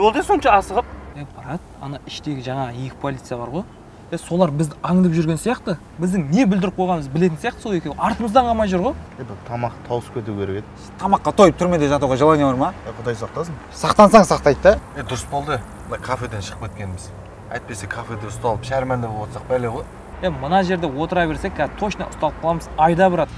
болды сонша асығып? Брат, ана іштегі жаңа екі полиция бар ғой. Солар бізді аңдып жүрген сияқты, біздің не бүлдіріп қойғанымызды білетін сияқты, сол екеуі артымыздан қалмай жүр ғой. Тамақ тауысып кету керек еді. Тамаққа тойып түрмеде жатуға желание бар ма? Құдай сақтасын. Сақтансаң сақтайды да. Дұрыс болды. Мына кафеден шығып кеткеніміз. Әйтпесе кафеде ұсталып шәрмәнде болып отырсақ бәле ғой. Мына жерде отыра берсек, қазір точно ұсталып қаламыз. Айда, брат.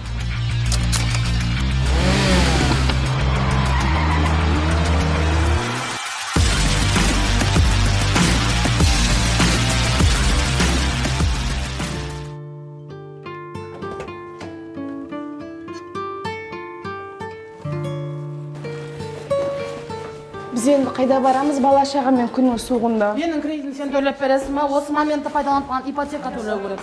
Біз енді қайда барамыз бала шағамен күннің суығында? Менің кредитімді сен төлеп бересің ба? Осы моментті пайдаланып маған ипотека төлеу керек.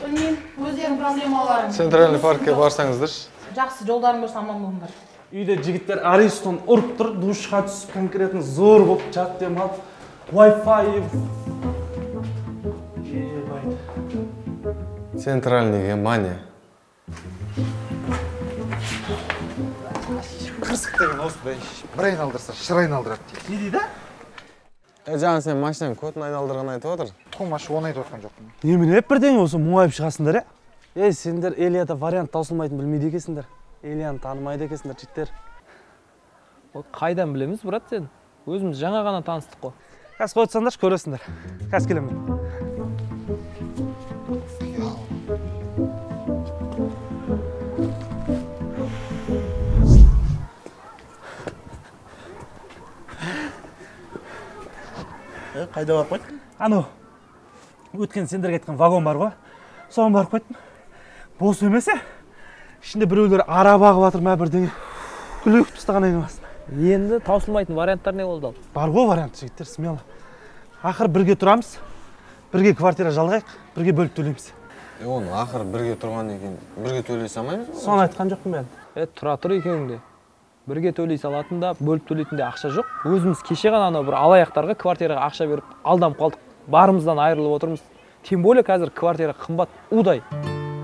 Білмеймін, өздерінің проблемаларың. Центральный паркке барсаңыздаршы. Жақсы, жолдарың болса аман болыңдар. Үйде жігіттер Аристон ұрып тұр, душқа түсіп конкретно зор болып жат демалып, Wi-Fi. Ебайт. Центральныйге мания. Қырсық деген осындай, бір айналдырса, шыр айналдырады дейді. Не дейді? Жаңа сен машинаның көтін айналдырған айтып отыр. Қомашы, оны айтып отқан жоқпын. Немене бірдеңе осы мұңайып шығасыңдар, е? Ей, сендер Элияда вариант таусылмайтын білмейді екенсіңдер. Элияны танымайды екенсіңдер, жігіттер. Ол қайдан білеміз, брат, сен? Өзіміз жаңа ғана таныстық қой. Қазір қойып отырсаңдаршы, көресіңдер. Қазір келемін. Қайда барып қойдың? Анау, өткен сендерге айтқан вагон бар ғой, соған барып қойдым. Бос емес, ішінде біреулер ара бағып жатыр ма бірдеңе. Күліп тастаған айналасын. Енді таусылмайтын варианттар не болды ал? Бар ғой вариант, жігіттер, смело. Ақыры бірге тұрамыз, бірге квартира жалғайық, бірге бөліп төлейміз. Оны ақыры бірге тұрғаннан кейін бірге төлей салмаймыз ба? Соны айтқан жоқпын мен. Тұра тұр екеуің де. Бірге төлей салатын да, бөліп төлейтін де ақша жоқ. Өзіміз кеше ғана анау бір алаяқтарға квартираға ақша беріп алданып қалдық. Барымыздан айырылып отырмыз. Тем более қазір квартира қымбат удай.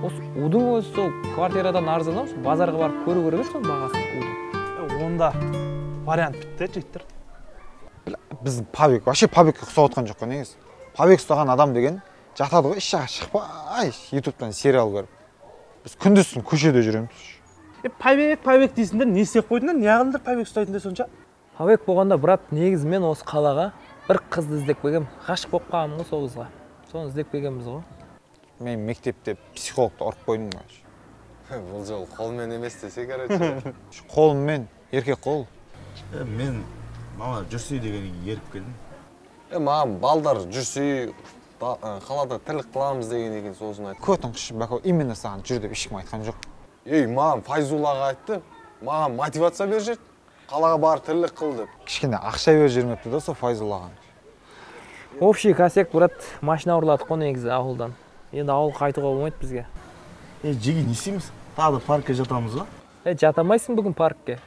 Осы удың өзі сол квартирадан арзан ау, базарға барып көру керек еді соның бағасын удың. Онда вариант бітті, жігіттер. Біздің Павик, вообще Павикке ұқсап отқан жоқ қой негізі. Павик ұстаған адам деген жатады ғой, еш жаққа шықпай, ютубтан сериал көріп. Біз күндіз түн көшеде жүреміз. Павик, Павик дейсіңдер, не істеп қойдыңдар, не қылдыңдар Павик ұстайтындар сонша? Павик болғанда, брат, негізі мен осы қалаға бір қызды іздеп келгем, ғашық болып қалғанмын ғой сол қызға. Соны іздеп келгенбіз ғой. Мен мектепте психологты ұрып қойдым ғой. Бұл жолы қолмен емес десе, короче. Қолыммен, еркек қол. Мен мама жүрсей дегенге еріп келдім. Маған балдар жүрсей, қалада тірлік қыламыз деген екен, сосын айтты. Көтің қышып, бәкеу, именно саған жүр деп ешкім айтқан жоқ. Ей, маған Файзуллаға айтты, маған мотивация беріп жіберді, қалаға бар тірлік қыл деп. Кішкене ақша беріп жібермепті да сол Файзуллаға. Общий косяк, брат, машина ұрладық қой негізі ауылдан. Енді ауыл қайтуға болмайды бізге. Жеге не істейміз? Тағы да паркке жатамыз ба? Жата алмайсың бүгін паркке.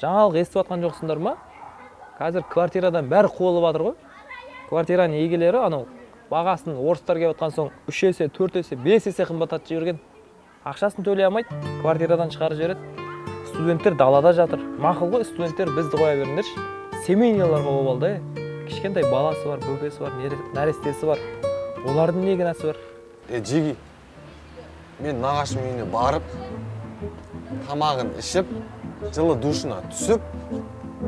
Жаңалық естіп жатқан жоқсыңдар ма? Қазір квартирадан бәрі қуылып жатыр ғой. Квартираның егелері анау бағасын орыстар келіп жатқан соң 3 есе, 4 есе, 5 есе қымбаттатып жіберген. Ақшасын төлей алмайды, квартирадан шығарып жібереді. Студенттер далада жатыр. Мақұл ғой, студенттер бізді қоя беріңдерші. Семейныйларға обал да, кішкентай баласы бар, бөпесі бар, нәрестесі бар. Олардың не кінәсі бар? Жеги, мен нағашым үйіне барып, тамағын ішіп, жылы душына түсіп,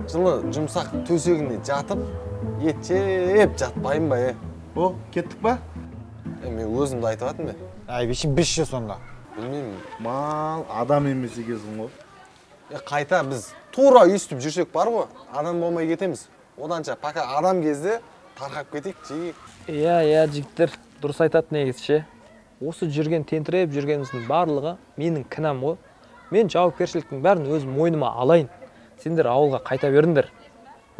жылы жұмсақ төсегіне жатып, ет жеп жатпайын ба, О, кеттік па? Мен өзімді айтып атым бе? Әй, біз ше сонда. Білмеймін. Мал, адам емес екенсің ғой. Қайта біз тура өйстіп жүрсек бар ғой, адам болмай кетеміз. Оданша пока адам кезде тарқап кетейік, жиі. Иә, жігіттер, дұрыс айтады негізі ше. Осы жүрген, тентіреп жүргеніміздің барлығы менің кінәм ғой. Мен жауапкершіліктің бәрін өз мойныма алайын. Сендер ауылға қайта беріңдер.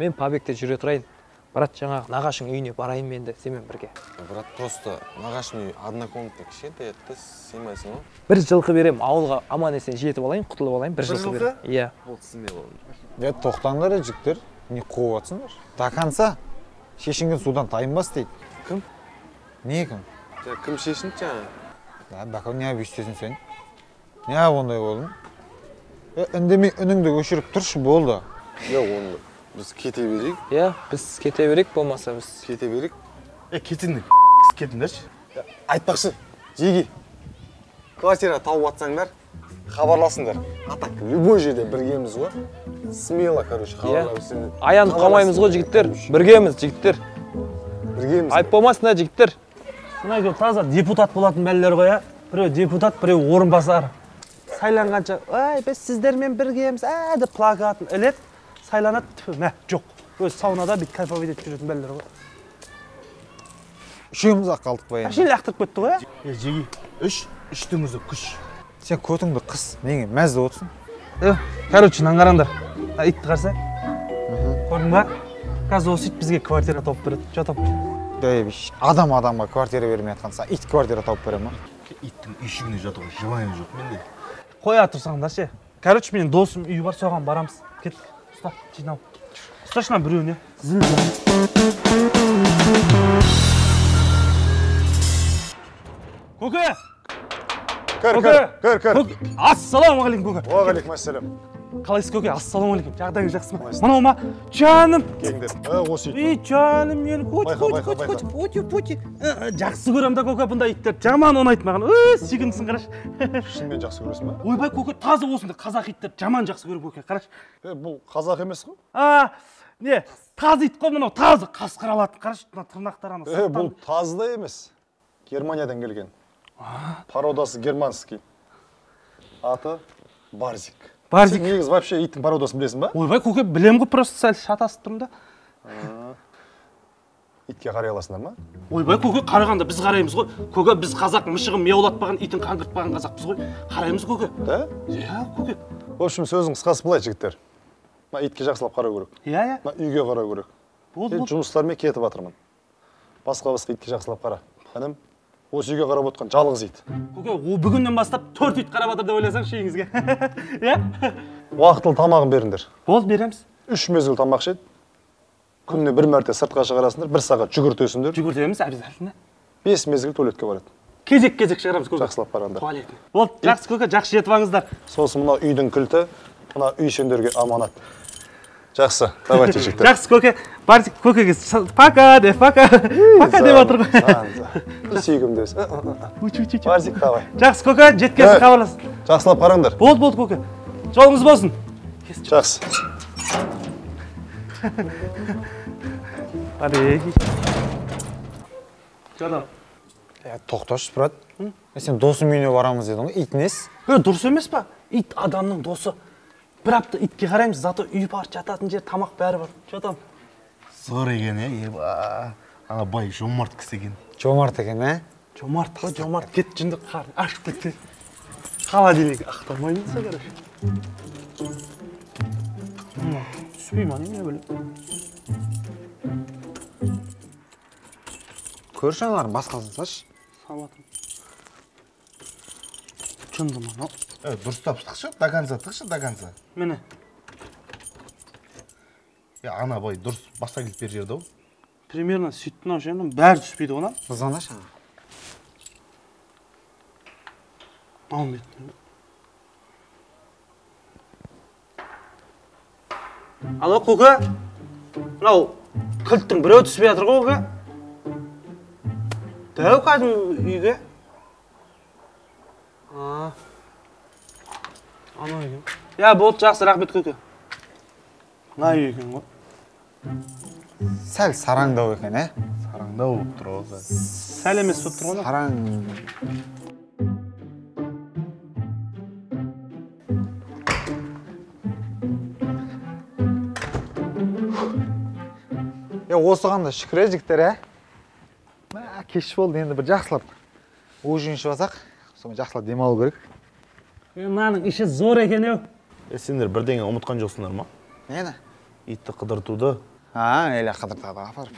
Мен Пабекте жүре тұрайын. Брат, жаңағы нағашың үйіне барайын мен де сенімен бірге. Брат, просто нағашың үйі однокомнатный кішкентай еді, сыймайсың ғой. Бір жылқы берем, ауылға аман есен жетіп алайын, құтылып алайын, бір жылқы берем. Иә. Болды, смело. Тоқтаңдар, жігіттер, не қуып жатсыңдар? До конца шешінген судан тайынбас дейді. Кім? Не кім? Кім шешінді жаңа? Бәкеу, не өйстесің сен? Не ондай болдың? Үндемей үніңді өшіріп тұршы, болды. Жоқ, оны Біз кете берейік. Иә, біз кете берейік, болмаса біз. Кете берейік. Кетіңдер, кетіңдерші. Айтпақшы, жеге. Квартира тауып атсаңдар, хабарласыңдар. А так, любой жерде біргеміз ғой. Смело, короче, хабарласыңдар. Аянып қалмаймыз ғой, жігіттер. Біргеміз, жігіттер. Біргеміз. Айып болмасын, ә, жігіттер. Мына екеуі таза депутат болатын бәлелер ғой, ә? Біреу депутат, біреу орынбасар. Сайланғанша, ай, біз сіздермен біргеміз, ә, деп плакатын іледі, сайланады, тіпі, мә, жоқ. Өз саунада бүйтіп кайфовать етіп жүретін бәлелер ғой. Үшеуміз ақ қалдық па енді? Әшейін лақтырып кетті ғой, ә? Жеге, үштің өзі күш. Сен көтіңді қыс, неге мәз деп отырсың? Короче, мынаны қараңдар. Итті қараса. Көрдің ба? Қазір осы ит бізге квартира тауып береді. Жатап. Адам адамға квартира бермей жатқанса, ит квартира тауып бере ма? Иттің үйшігіне жатуға желание жоқ менде. Қоя тұрсаңдар ше. Короче, менің досым үйі бар, соған барамыз. Кеттік. Ұста, жинал. Ұсташы мына біреуіне. Зіл. Көке! Кір, кір, кір. Ассалаумағалейкум, көке. Уағалейкум ассалам. Қалайсыз, көке? Ассалаумағалейкум. Жағдайыңыз жақсы ма? Мынау ма? Жаным. Келіңдер. Осы ит. Ей, жаным менің. Қоч, қоч, қоч, қоч. Пути, пути. Жақсы көрем да, көке, бұндай иттер. Жаман ұнайды маған. Сүйкімдісің, қарашы. Шынымен жақсы көресің ба? Ойбай, көке, таза осындай қазақ иттер жаман жақсы көрем, көке, қарашы. Бұл қазақ емес қой? Не, тазы ит қой мынау, тазы қасқыр алатын. Қарашы, мына тырнақтары ана. Бұл тазы да емес. Германиядан келген. Породасы германский. Аты Барзик. Барзик. Сен негізі вообще иттің породасын білесің ба? Ойбай, көке, білем ғой, просто сәл шатасып тұрмын да. Итке қарай аласыңдар ма? Ойбай, көке, қарағанда біз қараймыз ғой. Көке, біз қазақ, мышығын мияулатпаған, итін қаңғыртпаған қазақпыз ғой. Қараймыз, көке. Да? Иә, көке. В общем, сөздің қысқасы былай, жігіттер. Мына итке жақсылап қарау керек. Иә, иә. Мына үйге қарау керек. Болды, болды. Жұмыстармен кетіп жатырмын. Басқа итке жақсылап қара. Інім, осы үйге қарап отқан жалғыз ит. Көке, о бүгіннен бастап 4 ит қарап жатыр деп ойласаңшы үйіңізге. Иә? Уақытылы тамағын беріңдер. Болды, береміз. 3 мезгіл тамақ ішеді. Күніне бір мәрте сыртқа шығарасыңдар, 1 сағат жүгіртесіңдер. Жүгіртеміз, обязательно. 5 мезгіл туалетке барады. Кезек-кезек шығарамыз, көке. Жақсылап қараңдар. Туалетіне. Болды, жақсы, көке, жақсы жетіп алыңыздар. Сосын мына үйдің кілті, мына үй сендерге аманат. Жақсы, давайте, жігіттер. Жақсы, көке. Барзик, көкеге пока деп, пока. Пока деп отыр ғой. Сүйкімді. Барзик, давай. Жақсы, көке, жеткенсін хабарлас. Жақсылап қараңдар. Болды, болды, көке. Жолыңыз болсын. Жақсы. Жадам. Тоқташы, брат. Сен досым үйіне барамыз дедің ғой, ит несі? Дұрыс емес па? Ит адамның досы. Бір апта итке қараймыз, зато үй бар, жататын жер, тамақ бәрі бар. Жатам. Зор екен, еба. Ана бай жомарт кісі екен. Жомарт екен, ә? Жомарт қой, жомарт. Кет, жынды қарын ашып кетті. Холодильник ақтармаймыз, короче. Түспей ма, немене бөліп? Көрші аналарын басқасын салшы. Салатым. Жынды мынау. Дұрыстап тықшы, до конца тықшы, до конца. Міне. Ана бай дұрыс басқа келіп бер жерді ау. Примерно сөйтті мынау ше, бәрі түспейді ғой. Звондашы ана. Алмайды. Алло, көке. Мынау кілттің біреуі түспей жатыр ғой, көке. Дәу кәдімгі үйге. Анау екен. Я, болды, жақсы, рахмет, көке. Мына үй екен ғой. Сәл сараңдау екен, ә? Сараңдау болып тұр ғой. Сәл емес болып тұр ғой. Сараң. Осыған да шүкір, жігіттер, ә? Кеш болды, енді бір жақсылап ужин ішіп алсақ, сонымен жақсылап демалу керек. Мынаның іші зор екен, еу. Сендер бірдеңе ұмытқан жоқсыңдар ма? Нені? Итті қыдыртуды. Эля қыдыртады, апарып.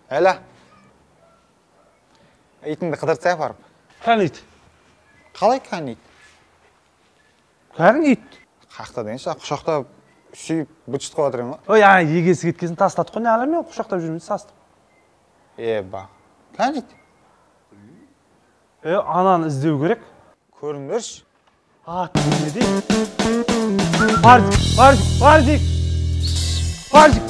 Эля, итіңді қыдыртсай апарып. Кән ит? Қалай кән ит? Кән ит? Қақта деген ше, құшақтап, сүйіп, быт-шыт қылып жатыр екен ғой. Ой, егесі кеткесін тастадық қой, не алам мен құшақтап жүрмін, састым. Еба, кән ит? Ананы іздеу керек. Көріңдерші. Не дейді? Барзик, Барзик, Барзик! Барзик!